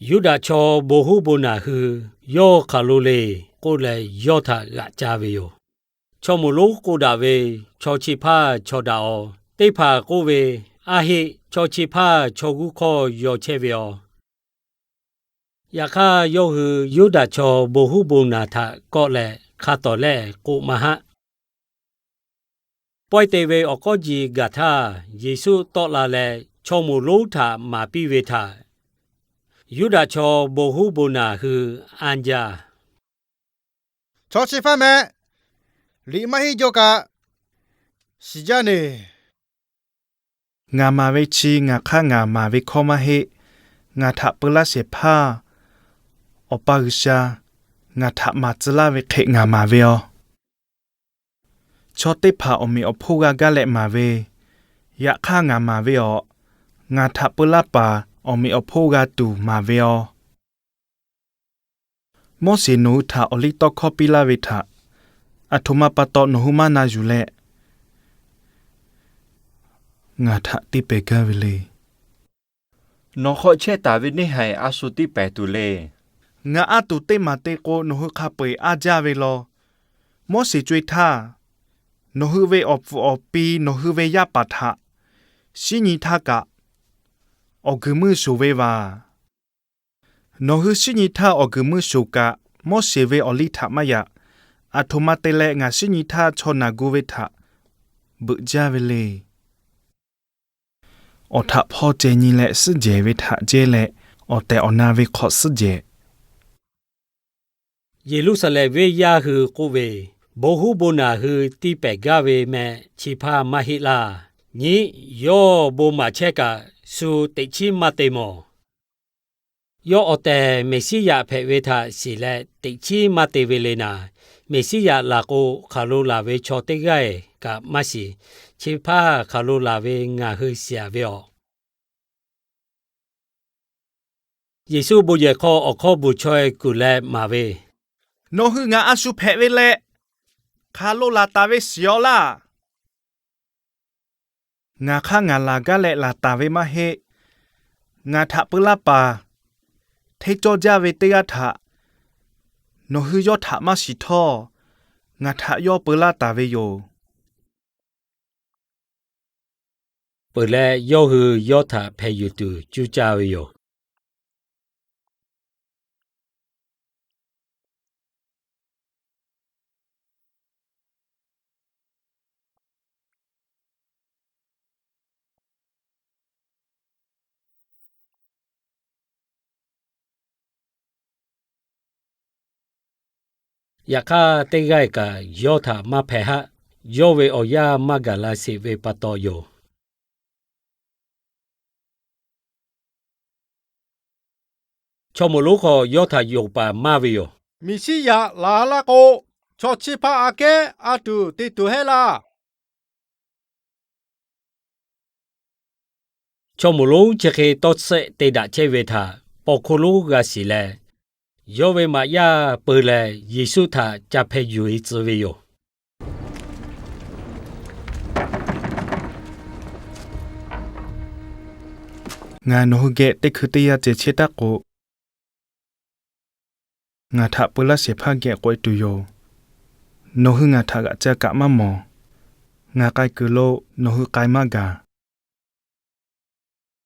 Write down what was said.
Yuˇdaꞈ chaw bon huˉ bon naˬ hui yawˇ hk'aˬ lo le k'oˆ leh, yawˇ htaꞈ g'aꞈ ca ve yoˬ. Chaw moˍ lonˉ k'oˆ daꞈ ve, Chaw chi hpaˇ chaw daꞈ aw. Teˇ hpaˍ k'oˆ ve, Aˉ heˆ, chaw chi hpaˇ chaw g'uˇ hkawˇ yaw chehˇ ve aw. Yaꞈ hk'aˇ, yawˇ hui Yuˇdaꞈ chaw bon huˉ bon naˬ htaꞈ kawˆ leh hk'a tawˍ lehˆ k'oˆ maˇ haˆ. Pawehˇ te ve awˬ k'awˉ ji gaˬ htaˇ, Yeˍsuˆ tawˆ la leh chaw moˍ lonˉ htaꞈ maˍ piˇ ve htaꞈ Yuˇdaꞈ chaw bon huˉ bon naˬ hui anˇ jaˇ. Chaw chi hpaˇ meh, liꞈ maˇ henˇ jaw kaꞈ shiˍ jaˇ neˬ. Ngaˬ maˍ ve chi ngaˬ hk'aˇ ngaˬ maˍ ve hkawˇ maˇ heˆ. Ngaˬ htaꞈ peu laˇ shehˍ hpaˇ Awˬ pa G'uiˬsha ngaˬ htaꞈ maˍ tcuh laˇ ve hk'e ngaˬ maˍ ve aw. Chaw teˇ hpaˍ awˬ meꞈ awˬ hponˇ g'a gaˇ leh maˍ ve, yaꞈ hk'aˇ ngaˬ maˍ ve awˬ, ngaˬ htaꞈ peu laˇ paˍ awˬ meꞈ awˬ hponˇ g'a tuˬ maˍ ve aw. Moˉseˍ nawˬ hui htaꞈ awˬliˇtawˇhkawˇ piˇ laˇ ve htaꞈ aˬ htoꞈ ma pa taw nawˬ hui maˇ na yuˬ leh, ngaˬ htaꞈ tiˇ pehˍ gaˇ ve le. Nawˬ hk'aw chehˇ taˍ ve neˇ haiˬ a shu tiˇ pehˍ tuˬ le. Ngaˬ aˉ tuˬ teˇ maˬ te k'o, nawˬ hui hk'a peu-eˬ aˉ jaˇ ve law. Moˉseˍ co-e htaˇ, nawˬ hui ve awˬ pfuhˍ awˬ pi nawˬ hui ve yaˇ paˍ htaꞈ shinˉ nyi htaˇ kaꞈ, awˬ guiˬ meuˇ shoˍ ve vaˬ. Nawˬ hui shinˉ nyi htaˇ awˬ guiˬ meuˇ shoˍ kaꞈ, Moˉseˍ ve awˬ liˇ htaꞈ maˇ yaꞈ. Aˬ htoꞈ ma te leh ngaˬ shinˉ nyi htaˇ chaw naˬ gu ve htaꞈ beuꞈ jaˇ ve le. Awˬ htaꞈ hpawˇ ceh nyi leh suhˉ jehˬ ve htaꞈ jehˇ leh, awˬ tehˬ awˬ na ve hk'aw suhˉ jehˬ. Yeˍruˆsaˍlehnˍ venˇ yaˇ hui k'oˆ ve, Bon huˉ bon naˬ hui tiˇ pehˍ gaˇ ve meh chi hpaˇ maˇ heˆ laˇ. Nyi, yawˇ bon maˍ chehˇ kaꞈ, shu teꞈ chiˉ maˇ te mawˬ. Yawˇ awˬ tehˬ Meˍsiˉyaꞈ hpehꞈ ve htaꞈ shiˍ leh teꞈ chiˉ maˇ te ve le naˍ, Meˍsiˉyaꞈ laˬ k'o, hk'aˬ lo laˬ ve chaw teˇ g'aˇ kaꞈ maˇ shiˍ. Chi hpaˇ hk'aˬ lo laˬ ve ngaˬ hui shiˍ-aˬ ve awˬ. Yeˍsuˆ bon yehˬ hk'aw awˬ hkawˇ bvuhˬ chaweh kuˬ leh maˍ ve, Nawˬ hui ngaˬ a shu hpehꞈ ve leh, hk'aˬ lo laˬ taˍ ve shiˍ-aw laˇ. Ngaˬ hk'aˇ ngaˬ laˬ gaˇ leh laˬ taˍ ve maˇ heˆ. Ngaˬ htaꞈ peu laˇ paˍ hteˇ cawˇ jaˇ ve teˇ g'aˇ htaꞈ nawˬ hui yawˇ htaꞈ maˇ shiˍ htawˇ, ngaˬ htaꞈ yawˇ peu laˇ taˍ ve yoˬ. Peuˬ leh, yawˇ hui yawˇ htaꞈ hpeh yuˬ tuˬ cuˇ caˇ ve yoˬ. Yaꞈ hk'aˇ, teˇ g'aˇ kaꞈ yawˇ htaꞈ maˇ hpehꞈ haˆ. Yawˇ ve awˬ yaˇ maˇ gaˬ la sheˍ ve pa taw yoˬ. Chaw moˍ lonˉ hk'aw yawˇ htaꞈ yonˍ paˍ maˇ ve yoˬ. Meˍsiˉyaꞈ laˬ laˇ k'o, chaw chi hpaˇ aꞈ kehˉ a tuˬ te tuˬ heˆ laˇ. Chaw moˍ lonˉ chi hk'e tawˇ tsuhˆ te daꞈ chehˇ ve htaꞈ paw hkuˇ lonˉ g'a shiˍ leh, yawˇ ve maꞈ yaˇ peu leh Yeˍsuˆ htaꞈ ca hpeh yuˬ-e tcuh ve yoˬ. Ngaˬ nawˬ hui geh teˇ hkui teˇ yanˇ ceh chehˇ taˉ k'o, ngaˬ htaꞈ peu laˇ shehˍ hpaˇ geh k'oꞈ-e tuˬ yoˬ. Nawˬ hui ngaˬ htaꞈ g'aꞈ ca kaꞈ maˇ mawˬ. Ngaˬ k'ai kuiˬ lo nawˬ hui k'ai maˇ gaˬ.